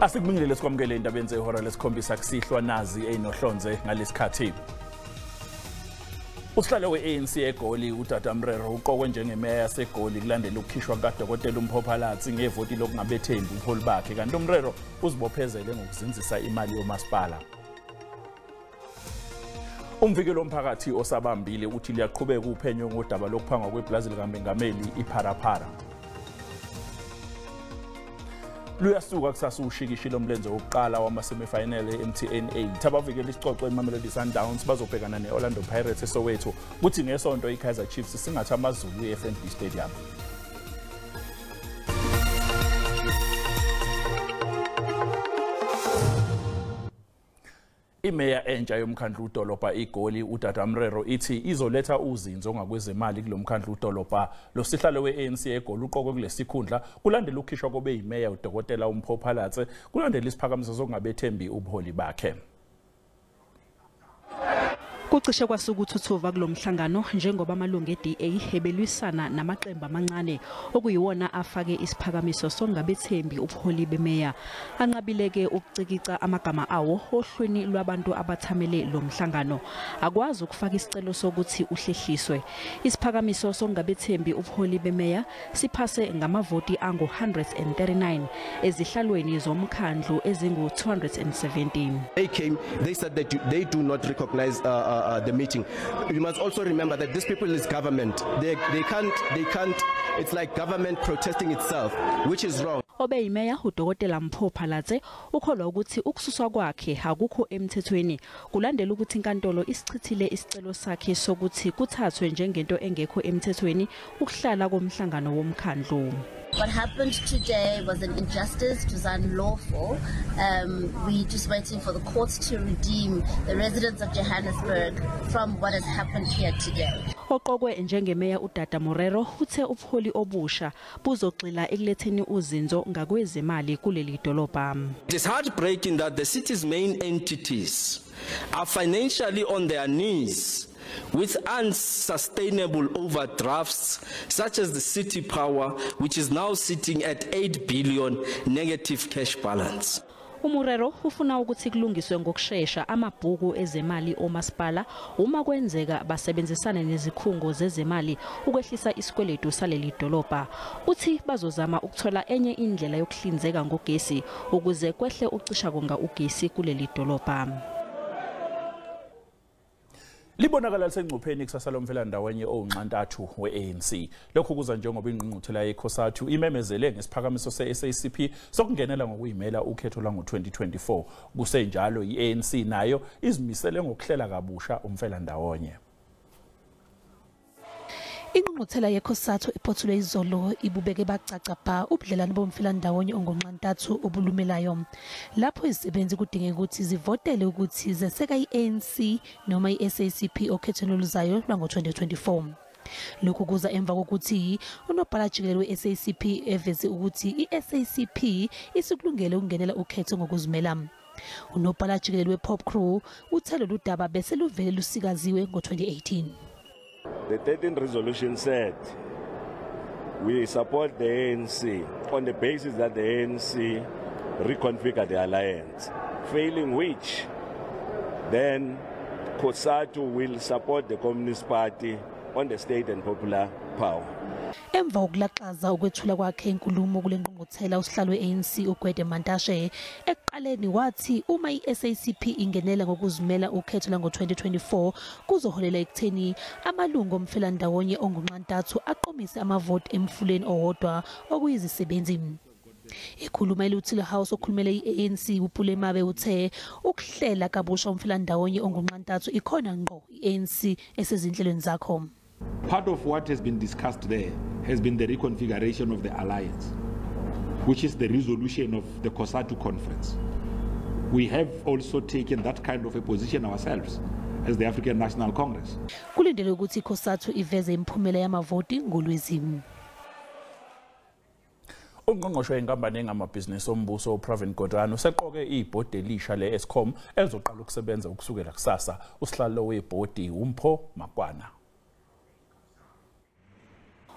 Asikubingelele sikwamukele indaba zehora lesikhombisa kusihlwa nazi eyinohlonze ngalesikhathi. Usihlalo we-ANC eGoli uDada Mrero uqokwe njengemeya yaseGoli kulandela ukukhishwa kukaDokotela uMpho Phalatse ngevoti lokungabethembi ubuholi bakhe, kanti uMrero uzibophezele ngokuzinzisa imali yomasipala. Umvikeli womphakathi osabambile uthi liyaqhubeka uphenyo ngodaba lokuphangwa kwepulazi likaMengameli iPharapara. Luyasuka kusasa ushikishi lomlenze wokuqala wama-semifinal e-MTN 8. Abavikela isicoco eMamelodi Sundowns bazobhekana ne-Orlando Pirates eSoweto, kuthi ngesonto i-Kaizer Chiefs singatha AmaZulu e-FNB Stadium. Imeya entsha yomkhandlu udolobha iGoli uDada Mrero ithi izoletha uzinzo ngakwezemali kulomkhandlu udolobha. Lo sihlalo we-ANC eGoli uqokwe kulesikhundla kulandela ukukhishwa kobe yimeya uDokotela uMpho Phalatse kulandela isiphakamiso sokungabethembi ubuholi bakhe. Kucishe kwasuka uthuthuva kulomhlangano njengoba amalungu e-DA ebelwisana namaqembu amancane okuyiwona afake isiphakamiso sokungabethembi ubuholi bemeya. Anqabileke ukucikica amagama awo ohlwini lwabantu abathamele lo mhlangano. Akwazi ukufaka isicelo sokuthi uhlehliswe. Isiphakamiso sokungabethembi ubuholi bemeya siphase ngamavoti angu-139 ezihlalweni zomkhandlu ezingu-217. They came, they said that they do not recognize the meeting. You must also remember that these people is government. They can't, it's like government protesting itself, which is wrong. Obeyimeya uDokotela Mpho Phalatse ukholwa ukuthi ukususwa kwakhe akukho emthethweni kulandela ukuthi inkantolo isichithile isicelo sakhe sokuthi kuthathwe njengento engekho emthethweni ukuhlala komhlangano womkhandlu. What happened today was an injustice, it was unlawful. We're just waiting for the courts to redeem the residents of Johannesburg from what has happened here today. Oqokwe njengemeya uDada Morero uthe ubuholi obusha buzogxila ekuletheni uzinzo ngakwezemali kuleli dolobha. It is heartbreaking that the city's main entities are financially on their knees with unsustainable overdrafts such as the city power, which is now sitting at 8 billion negative cash balance. UMurero ufuna ukuthi kulungiswe ngokushesha amabhuku ezemali omasipala uma kwenzeka basebenzisane nezikhungo zezemali ukwehlisa isikweletu saleli dolobha. Uthi bazozama ukuthola enye indlela yokuhlinzeka ngogesi ukuze kwehle ucisha konga ugesi kuleli dolobha. Libonakala lisengcupheni kusasa lomfelandawonye owunxantathu we-ANC. Lokhu kuza njengoba ingqungquthela yeCOSATU imemezele ngesiphakamiso se-SACP sokungenela ngokuyimela ukhetho lwango-2024. Kusenjalo i-ANC nayo izimisele ngokuhlela kabusha umfelandawonye. Ingqungquthela yeCOSATU ephothulwe izolo ibubeke bacaca bha ubudlelwane bomfelandawonye ongonxantathu obulumelayo, lapho izisebenzi kudingeka ukuthi zivotele ukuthi zeseka i-ANC noma i-SACP okhethweni oluzayo lwango-2024. Lokhu kuza emva kokuthi unobhala jikelele we-SACP eveze ukuthi i-SACP isikulungele ukungenela ukhetho ngokuzimela. Unobhala jikelele we-POPCRU uthe lolu daba bese luvele lusikaziwe ngo-2018. The 13th resolution said we support the ANC on the basis that the ANC reconfigure the alliance, failing which then COSATU will support the Communist Party on the state and popular power. Emva kokulaxaza ukwethula kwakhe inkulumo kule ngqungquthela usihlalo we-ANC uGwede Mantashe ekuqaleni wathi uma i-SACP ingenela ngokuzimela ukhetho lwango-2024 kuzoholela ekutheni amalungu omfelandawonye ongunxantathu aqomise amavoti emfuleni owodwa okuyizisebenzi. Ekhuluma eLuthile House okhulumela i-ANC uPule Mabe uthe ukuhlela kabusha umfelandawonye ongunxantathu ikhona ngqo i-ANC esezinhlelweni zakho. Part of what has been discussed there has been the reconfiguration of the alliance, which is the resolution of the COSATU conference. We have also taken that kind of a position ourselves as the African National Congress. Kulindele ukuthi iCOSATU iveze imiphumela yamavoti ngoLwezi. Ungqongqoshe wenkampani engamabhizinisi ombuso uPravin Gordhan useqoke ibhodi elisha le-Eskom elizoqala ukusebenza ukusukela kusasa. Usihlalo webhodi uMpho Makwana.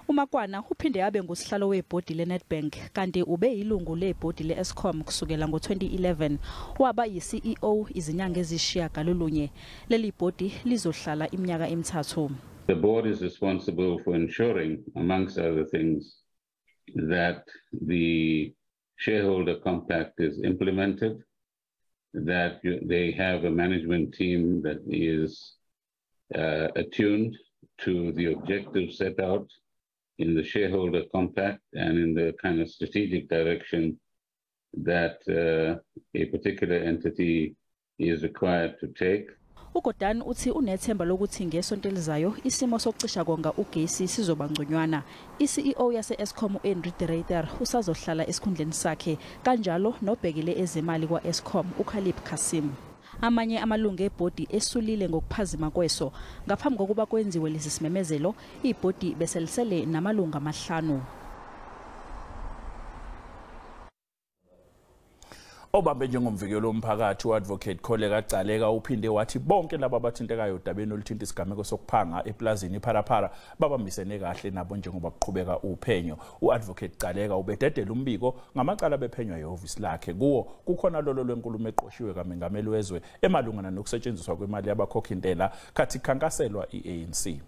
UMakwana uphinde abe ngusihlalo webhodi leNedbank kanti ube yilungu lebhodi leEskom kusukela ngo-2011, waba yi-CEO izinyanga ezishiyagalolunye. Leli bhodi lizohlala iminyaka emithathu. The board is responsible for ensuring, amongst other things, that the shareholder compact is implemented, that they have a management team that is attuned to the objectives set out in the shareholder compact and in the kind of strategic direction that a particular entity is required to take. UGordhan uthi unethemba lokuthi ngesonto elizayo isimo sokucisha konga ugesi sizoba ngconywana. I-CEO yase-Eskom u-Henri de Ruyter usazohlala esikhundleni sakhe, kanjalo nobhekele ezemali kwa-Eskom uKhalib Kasim. Amanye amalungu ebhodi esulile ngokuphazima kweso. Ngaphambi kokuba kwenziwe lesi simemezelo, ibhodi beselisele namalungu amahlanu. Obambe njengomvikeli womphakathi u-Advocate Kholeka Gcaleka uphinde wathi bonke laba abathintekayo odabeni oluthinta isigameko sokuphanga eplazini iPhalaphala babambisene kahle nabo njengoba kuqhubeka uphenyo. U-Advocate Gcaleka ubededela umbiko ngamacala bephenywa ehhovisi lakhe. Kuwo kukhona lolo lwenkulumo eqoshiwe kaMengameli wezwe emalungana nokusetshenziswa kwemali yabakhokhintela khathi khankaselwa i-ANC.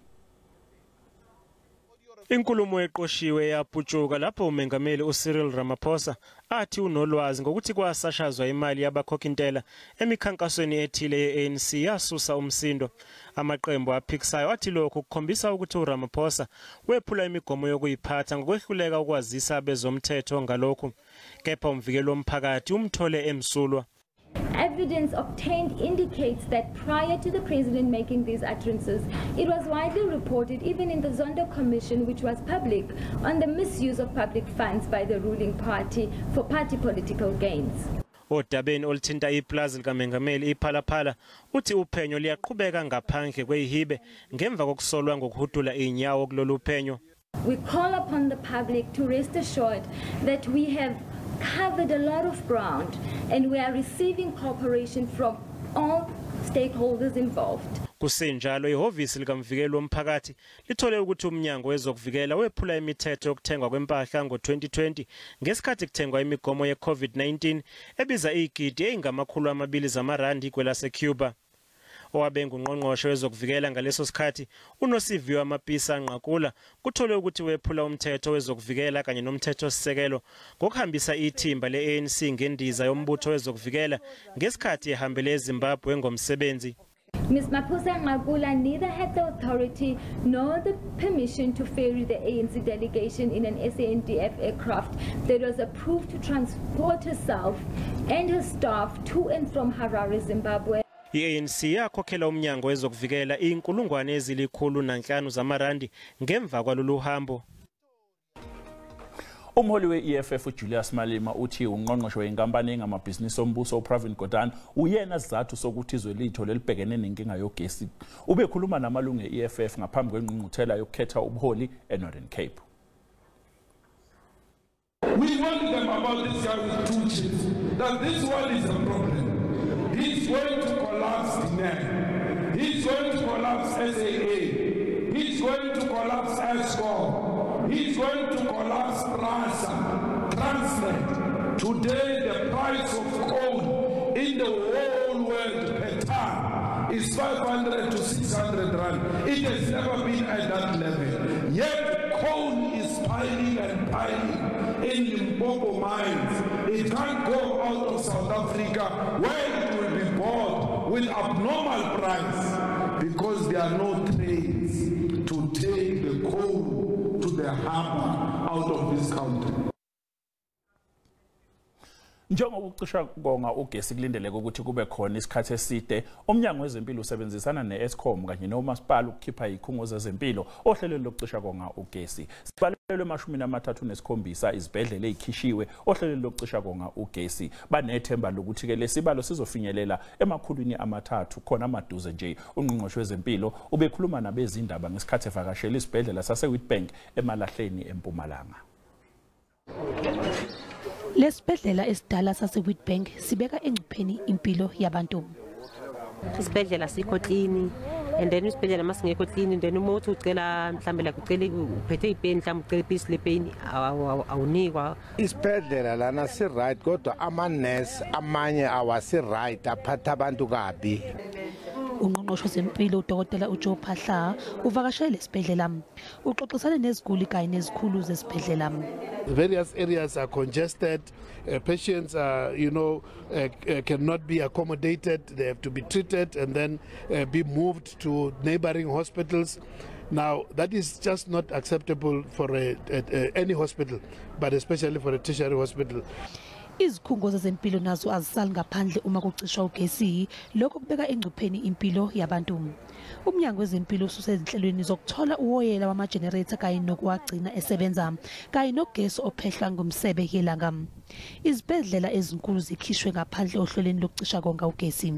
Inkulumo eqoshiwe yaputshuka lapho uMengameli uCyril Ramaphosa athi unolwazi ngokuthi kwasashazwa imali yabakhokhintela emikhankasweni ethile ye-ANC yasusa umsindo. Amaqembu aphikisayo athi lokhu kukhombisa ukuthi uRamaphosa wephula imigomo yokuyiphatha ngokwehluleka ukwazisa abezomthetho ngalokhu. Kepha umvikeli womphakathi umthole emsulwa. Evidence obtained indicates that prior to the president making these utterances, it was widely reported, even in the Zondo Commission, which was public, on the misuse of public funds by the ruling party for party political gains. Odabeni oluthinta iplazi likaMengameli iPhalaphala uthi uphenyo liyaqhubeka ngaphandle kweyihibe ngemva kokusolwa ngokuhudula inyawo kulolu phenyo. We call upon the public to rest assured that we have covered a lot of ground and we are receiving cooperation from all stakeholders involved. Kusenjalo ihhovisi likamvikeli womphakathi lithole ukuthi umnyango wezokuvikela wephula imithetho yokuthengwa kwempahla ngo-2020 ngesikhathi kuthengwa imigomo ye-COVID-19 ebiza igidi engama-200 zamarandi kwelase-Cuba. Owabe ngungqongqoshe wezokuvikela ngaleso sikhathi uNosiviwe Mapisa Nqakula kuthole ukuthi wephula umthetho wezokuvikela kanye nomthethosisekelo ngokuhambisa ithimba le-ANC ngendiza yombutho wezokuvikela ngesikhathi ehambele eZimbabwe ngomsebenzi. Ms. Mapusa Nqakula neither had the authority nor the permission to ferry the ANC delegation in an SANDF aircraft that was approved to transport herself and her staff to and from Harare, Zimbabwe. I-ANC yakhokhela umnyango wezokuvikela inkulungwane ezili-105 zamarandi ngemva kwalolu hambo. Umholi we-EFF uJulius Malema uthi ungqongqoshe wenkampani engamabhizinisi ombuso uPravin Gordhan uyena sizathu sokuthi izwe litho lelibhekene nenkinga yogesi. Ubekhuluma namalungu e-EFF ngaphambi kwengqungquthela yokukhetha ubuholi eNorthern Cape. We warned them about this guy with two chips, that this one is a problem. He's going to collapse the He's going to collapse SAA. He's going to collapse Eskom. He's going to collapse PRASA, Transnet. Today, the price of coal in the whole world per ton is 500 to 600 rand. It has never been at that level. Yet coal is piling and piling in Limpopo mines. It can't go out of South Africa where it will be bought with abnormal price because there are no trains to take the coal to the harbor out of this country. Njengoba ukucisha konga ugesi kulindeleke ukuthi kube khona isikhathi eside, umnyango wezempilo usebenzisana ne-Eskom kanye nomasipala ukukhipha izikhungo zezempilo ohlelweni lokucisha konga ugesi. Sibalelwe 37 izibhedlela ezikhishiwe ohlelweni lokucisha konga ugesi. Banethemba lokuthi ke lesibalo sizofinyelela 300 khona maduze nje. Ungqongqoshe wezempilo ubekhuluma nabezindaba ngesikhathi evakashela isibhedlela sase-Witbank eMalahleni eMpumalanga. Lesibhedlela esidala sase-Witbank sibeka engcupheni impilo yabantu. Isibhedlela sikho clean, And then isibhedlela masingekho clean, then uma uthi ucela mhlambe la ucela uphethe ipain, mhlambe ucela iphilisi lepain, awunikwa. Isibhedlela lana si right, kodwa ama nurse amanye awasi right, aphatha abantu kabi. Ungqongqoshe wezempilo uDokotela uJoe Phaahla uvakashele esibhedlela, uxoxisane neziguli kanye nezikhulu zesibhedlela. Various areas are congested. Patients are, cannot be accommodated. They have to be treated and then be moved to neighboring hospitals. Now, that is just not acceptable for any hospital, but especially for a tertiary hospital. Izikhungo zezempilo nazo azisali ngaphandle uma kucishwa ugesi, lokho kubeka engcupheni impilo yabantu. Umnyango wezempilo ususezinhlelweni zokuthola uwoyela wama-generator kanye nokuwagcina esebenza, kanye nogesi ophehlwa ngomsebe yelanga. Izibhedlela ezinkulu zikhishwe ngaphandle ohlelweni lokucisha konga ugesi.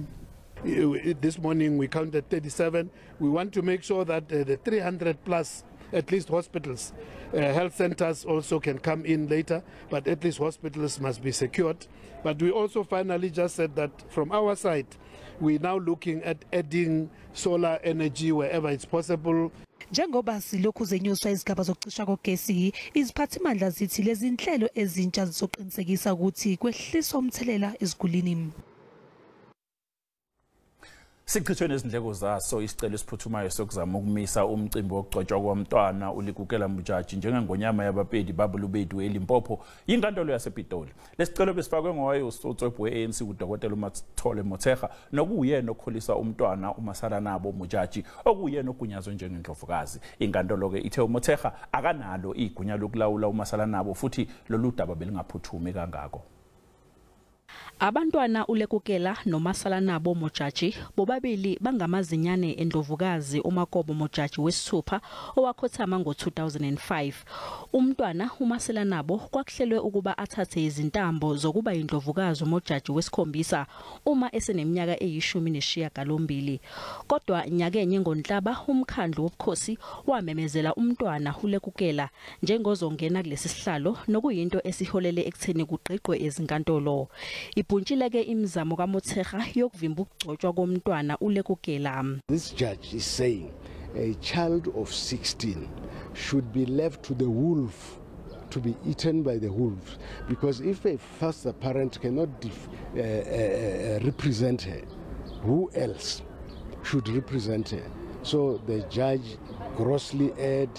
This morning we counted 37. We want to make sure that the 300 plus at least hospitals, health centers also can come in later, but at least hospitals must be secured. But we also finally just said that from our side, we're now looking at adding solar energy wherever it's possible. Njengoba silokhu zenyuswa izigaba zokucishwa kogesi, iziphathimandla zithi lezi zinhlelo ezintsha zizoqinisekisa ukuthi kwehliswa umthelela ezigulini. Sichithwe nezindleko zaso isicelo esiphuthumayo sokuzama ukumisa umcimbi wokugcotshwa komntwana uLekukela Modjadji njengengonyama yabaPedi baBolobedu eLimpopo yinkantolo yasePitoli. Lesicelo besifakwe ngowayesotswebhu we-ANC uDokotela uMathole Motshekga, nokuyena okholisa umntwana uMasalanabo Modjadji, okuyena ogunyazwe njengendlovukazi. Inkantolo-ke ithe uMotshekga akanalo igunya lokulawula uMasalanabo, futhi lolu daba belingaphuthumi kangako. Abantwana uLekukela noMasalanabo Modjadji bobabili bangamazinyane endlovukazi uMakobo Modjadji wesithupha owakhothama ngo-2005. Umntwana uMasalanabo kwakuhlelwe ukuba athathe izintambo zokuba indlovukazi uModjadji wesikhombisa uma eseneminyaka eyi-18. Kodwa nyakenye ngoNhlaba umkhandlu wobukhosi wamemezela umntwana uLekukela njengozongena kulesi sihlalo, nokuyinto esiholele ekutheni kugqigqwe ezinkantolo. Ibhuntshileke imizamo kaMotshekga yokuvimba ukugcotshwa komntwana uLekukela. This judge is saying a child of 16 should be left to the wolf, to be eaten by the wolves, because if a foster parent cannot represent her, who else should represent her? So the judge grossly erred.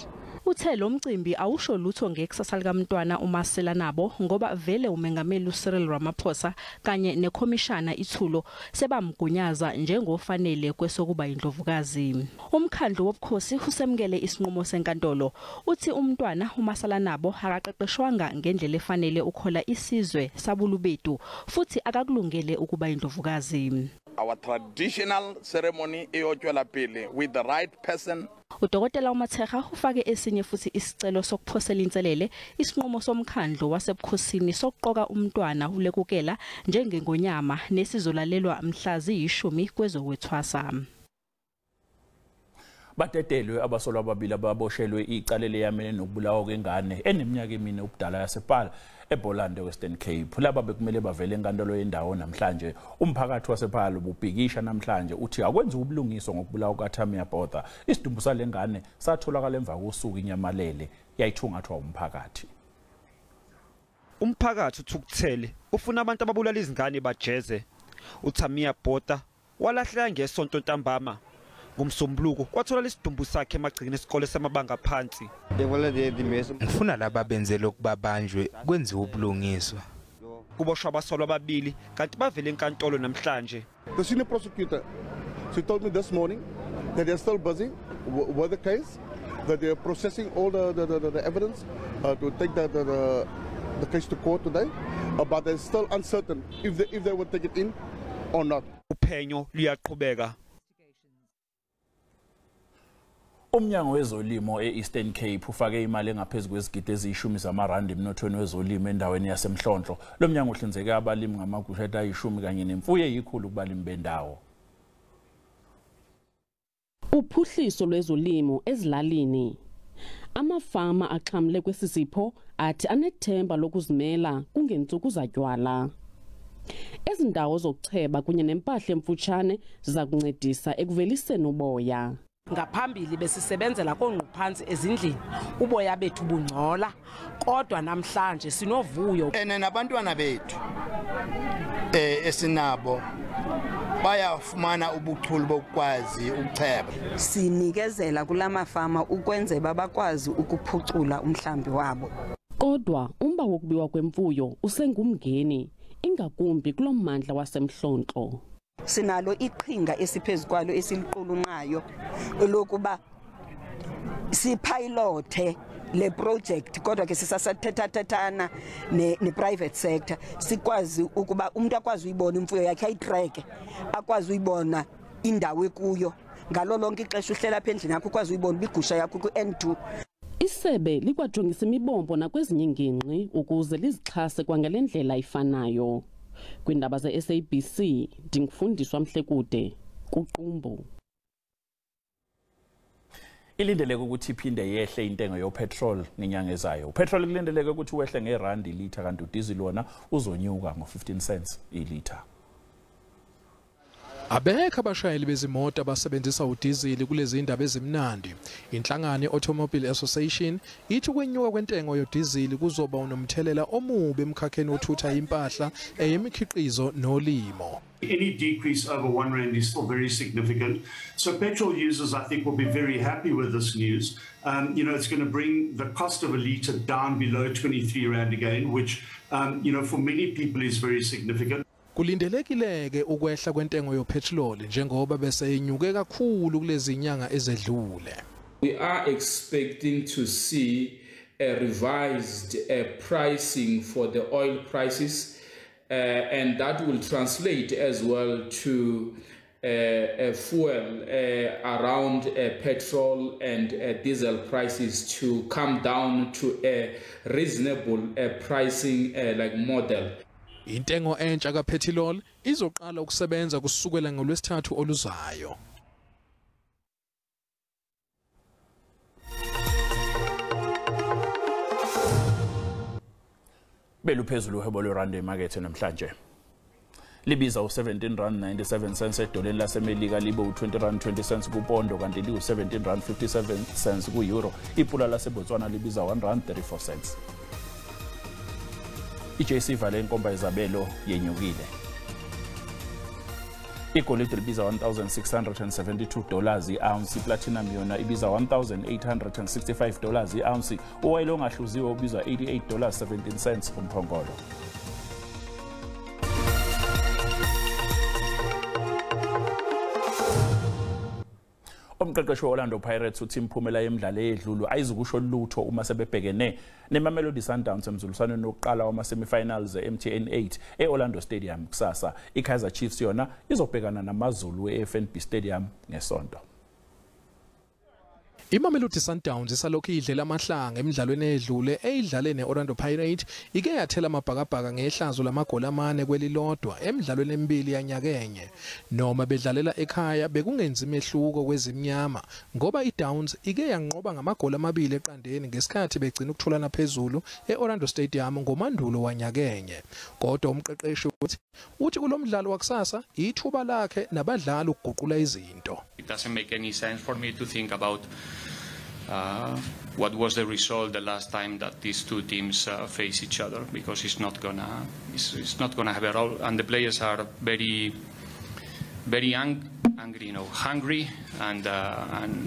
Uthe lo mcimbi awusho lutho ngekusasa likamntwana uMasalanabo, ngoba vele umengameli uCyril Ramaphosa kanye nekhomishana ithulo sebamgunyaza njengofanele kwesokuba indlovukazi. Umkhandlu wobukhosi usemukele isinqumo senkantolo, uthi umntwana uMasalanabo akaqeqeshwanga ngendlela efanele ukhola isizwe saBolobedu, futhi akakulungele ukuba indlovukazi. Our traditional ceremony iyotswela pele with the right person. Udokotela uMotshekga ufake esinye futhi isicelo sokuphosela inselele isinqumo somkhandlu wasebukhosini sokuqoka umntwana uLekukela njengengonyama, nesizolalelwa mhla ziyi-10 kwezokwethwasa. Badedelwe abasolwa ababili ababoshelwe icala eleyamene nokubulawa kwengane eneminyaka emine ubudala yasePaarl eBoland eWestern Cape. Laba bekumele bavele enkantolo yendawo namhlanje. Umphakathi wasePaarl ububhikisha namhlanje uthi akwenziwe ubulungiswa ngokubulawa kukaTamia Botha. Isidumbu salengane satholakala emva kosuku inyamalele, yayithungathwa umphakathi. Umphakathi uthukuthele ufuna abantu ababulala izingane bajeze. uTamia Botha walahleka ngesonto ntambama. Ngomsombuluko kwathola isidumbu sakhe emagcekeni esikole samabanga phansi. Ngifuna laba benze lokhu babanjwe, kwenziwe ubulungiswa. Kuboshwa abasolwa ababili kanti bavele enkantolo namhlanje. The senior prosecutor, she told me this morning that they are still busy with the case, that they are processing all the evidence to take the case to court today, but they're still uncertain if they will take it in or not. Uphenyo luyaqhubeka. Umnyango wezolimo e-Eastern Cape ufake imali engaphezu kwezigidi eziyi-10 zamarandi emnothweni wezolimo endaweni yaseMhlontlo. Lo mnyango uhlinzeke abalimi ngamagusheti ayi-10 kanye nemfuyo eyikhulu kubalimi bendawo. Uphuhliso lwezolimo ezilalini. Amafama axhamle kwesi sipho athi anethemba lokuzimela kungentsuku zatywala. Ezindawo zokucheba kunye nempahla emfutshane ziza kuncedisa ekuveliseni uboya. Ngaphambili besisebenzela kongquphansi ezindlini, uboya bethu bungcola, kodwa namhlanje sinovuyo. Ene nabantwana bethu esinabo bayafumana ubuchule bokwazi ukucheba. Sinikezela kulamafama ukwenzela bakwazi ukuphucula umhlambi wabo. Kodwa umba wokubiwa kwemfuyo usengumngeni, ingakumbi kulommandla waseMhlontlo. Sinalo iqhinga esiphezukwalo esiliqulunqayo lokuba sipilothe le project, kodwa ke sisasathethathethana ne-private sector, sikwazi ukuba umuntu akwazi uyibona imfuyo yakhe, ayitreke, akwazi uyibona indawo ekuyo ngalo lonke ixesha. Uhlela apha endlini yakho ukwazi uyibona uba igusha yakho ku-N2. Isebe likwajongisa imibombo nakwezinye iingingqi ukuze lizixhase kwangale ndlela ifanayo. Kwiindaba ze-SABC, ndingufundiswa Mhlekude, kuQumbu. Ilindeleke ukuthi iphinde yehle intengo yopetrol ngenyanga ezayo. Upetrol kulindeleke ukuthi wehle ngerandi ilitha, kanti udizili wona uzonyuka ngo-15 cents ilitha. Abekho abashayeli bezimoto abasebenzisa udizili kulezi indaba ezimnandi. Inhlangano Automobile Association ithi ukwenyuka kwentengo yodizili kuzoba unomthelela omubi emkhakheni othutha impahla, eyemikhiqizo nolimo. Any decrease over 1 rand is still very significant. So petrol users, I think, will be very happy with this news. It's going to bring the cost of a litre down below 23 rand again, which, for many people is very significant. Kulindelekile-ke ukwehla kwentengo yopetroli njengoba bese inyuke kakhulu kulezi nyanga ezedlule. We are expecting to see a revised pricing for the oil prices, and that will translate as well to fuel around petrol and diesel prices to come down to a reasonable pricing like model. Intengo entsha kaphethiloli izoqala ukusebenza kusukela ngolwesithathu oluzayo. Beluphezulu uhwebo lwerandi emakethe namhlanje. Libiza u-17 rand 97 cents edoleni laseMelika, libe u-20 rand 20 cents kupondo, kanti liwu-17 rand 57 cents ku-euro. Ipula laseBotswana libiza 1 rand 34 cents. I-JSE ivale inkomba yezabelo yenyukile. Igolide libiza $1,672 i-ounce, iplatinum yona ibiza $1,865 i-ounce. Uwayile ongahluziwe ubizwa $88.17 umphongolo. Umqeqeshi we-Orlando Pirates uthi imiphumela yemidlalo eyedlulu ayizukusho lutho uma sebebhekene neMamelodi Sundowns emzuliswaneni wokuqala wama-semifinals e-MTN 8 e-Orlando Stadium kusasa. I-Kaizer Chiefs yona izobhekana namaZulu e-FNB Stadium ngesonto. IMamelodi Sundowns isalokhu idlela amahlanga emidlalweni edlule eyidlale ne-Orlando Pirates, ike yathela amabhakabhaka ngehlazo lamagoli 4 kwelilodwa emidlalweni emibili yanyakenye. Noma bedlalela ekhaya bekungenzi imehluko kwezimnyama ngoba iDowns ike yanqoba ngamagoli 2 eqandeni ngesikhathi begcina ukutholana phezulu e-Orlando Stadium ngoMandulo wanyakenye. Kodwa umqeqeshi uthi kulomdlalo wakusasa ithuba lakhe nabadlali ukuguqula izinto. It doesn't make any sense for me to think about what was the result the last time that these two teams face each other, because it's not gonna have a role, and the players are very, very angry, hungry, and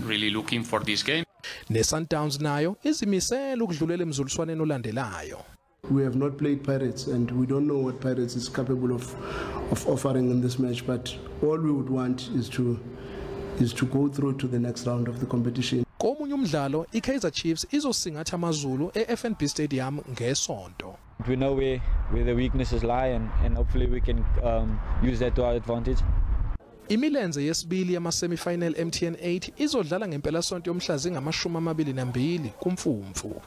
really looking for this game. Ne-Sundowns nayo izimisele ukudlulela emzuliswaneni olandelayo. We have not played Pirates and we don't know what Pirates is capable of offering in this match, but all we would want is to go through to the next round of the competition. Komunye umdlalo, iKaizer Chiefs izosingatha amaZulu eFNB Stadium ngesonto. We know where the weaknesses lie and hopefully we can use that to our advantage. Imilenze yesibili yama-semifinal MTN 8 izodlala ngempelasonto yomhla zingama-22 kuMfumfu.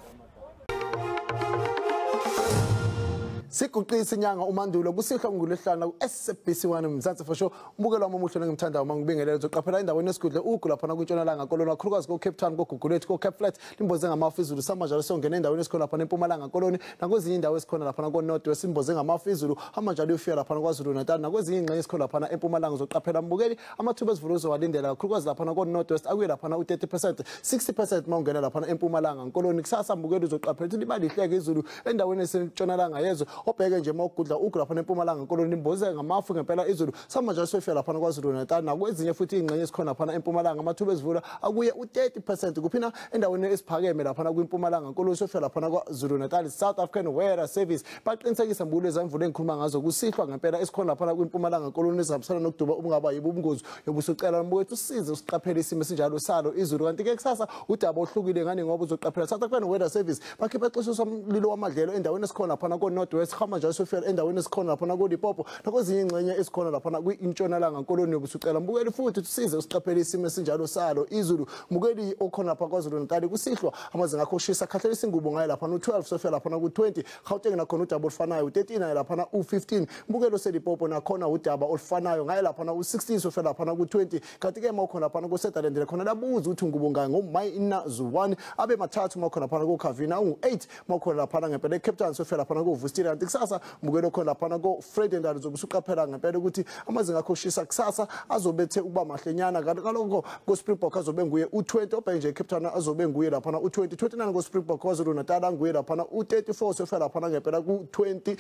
Siguqisa inyanga uMandulo kusihlwa ngolwesihlanu ku-SABC 1 Mzansi for sure. Umbukelo wami omuhle nengimthandayo uma ngibingelele uzoqaphela endaweni esigudle ugu laphana kwintshonalanga Koloni, kakhulukazi ko-Cape Town, koGugulethu, ko-Cape Flats, limboze ngamafu izulu. Samanjalo siyongena endaweni esikhona laphana eMpumalanga Koloni nakwezinye indawo esikhona laphana ko-North West, imboze ngamafu izulu. Amanjalo uyofika laphana KwaZulu Natal nakwezinye ingxenye esikhona laphana eMpumalanga. Uzoqaphela mbukeli amathuba esivulo uzowalindela kakhulukazi laphana ko-North West akuye laphana u-30%, 60% uma ungena laphana eMpumalanga Koloni. Kusasa mbukeli uzoqaphela ukuthi liba lihleke izulu endaweni esentshonalanga yezwe. Obheke nje uma ugudla ugu laphana eMpumalanga Koloni limboze ngamafu ngempela izulu. Samanjalo siyofika laphana KwaZulu Natal nakwezinye futhi ingxenye esikhona laphana eMpumalanga, amathuba ezivula akuye u-30% kuphina endaweni esiphakeme laphana kwiMpumalanga Koloni siyofika laphana KwaZulu Natal. South African Weather Service baqinisekisa mbulo ezamvula engikhuluma ngazo kusihlwa ngempela esikhona laphana kwiMpumalanga Koloni ezihambisana nokuduba obungaba yibo ubungozi. Yobusucela mbukethu usize usiqaphele isimo esinjalo salo izulu. Kanti ke kusasa udaba ohlukile ngani ngoba uzoqaphela South African Weather Service bakhipha ixesha somlilo wamadlelo endaweni esikhona laphana ko-North West, hamba njalo siyofika endaweni esikhona laphana ko-Limpopo nakwezinye ingxenye esikhona laphana kwi-Intshonalanga Koloni. Yobusucela mbukeli futhi usize usiqaphele isimo esinjalo salo izulu. Mbukeli okhona lapha KwaZulu Natal kusihlwa amazinga akho okushisa khahlela ingubo ngayo laphana u-12 siyofika laphana ku-20. Gauteng nakhona udaba olufanayo u-13 ngayo laphana u-15. Mbukelo seLimpopo nakhona udaba olufanayo ngayo laphana u-16 siyofika laphana ku-20. Kanti ke uma ukhona laphana ku-Sutherland khona labuza ukuthi ngubo ngayo ngo--1 abe mathathu uma ukhona laphana ko-Kavina ungu-8 uma ukhona laphana ngempela eCape Town siyofika laphana ko-Vustile. Kanti kusasa mbukelo khona laphana ko-Vredendal uzobe usuqaphela ngempela ukuthi amazinga akho okushisa kusasa azobethe ukuba mahlenyana. Kanti kaloko ko-Springbok azobe nguye u-20, obheke nje eCape Town azobe nguye laphana u-20, 29 ko-Springbok, KwaZulu Natal anguye laphana u-34 siyofika laphana ngempela ku-24.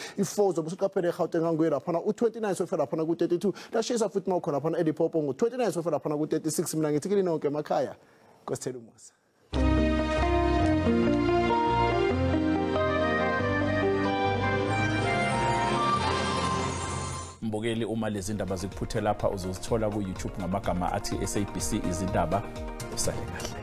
Uzobe usuqaphela eGauteng anguye laphana u-29 siyofika laphana ku-32. Lashisa futhi uma ukhona laphana eLimpopo ngo-29 siyofika laphana ku-36. Mina ngithi kini nonke emakhaya Nkosithela umusa. Mbukeli, uma lezi ndaba zikuphuthe lapha uzozithola ku-YouTube ngamagama athi SABC Izindaba. Usale kahle.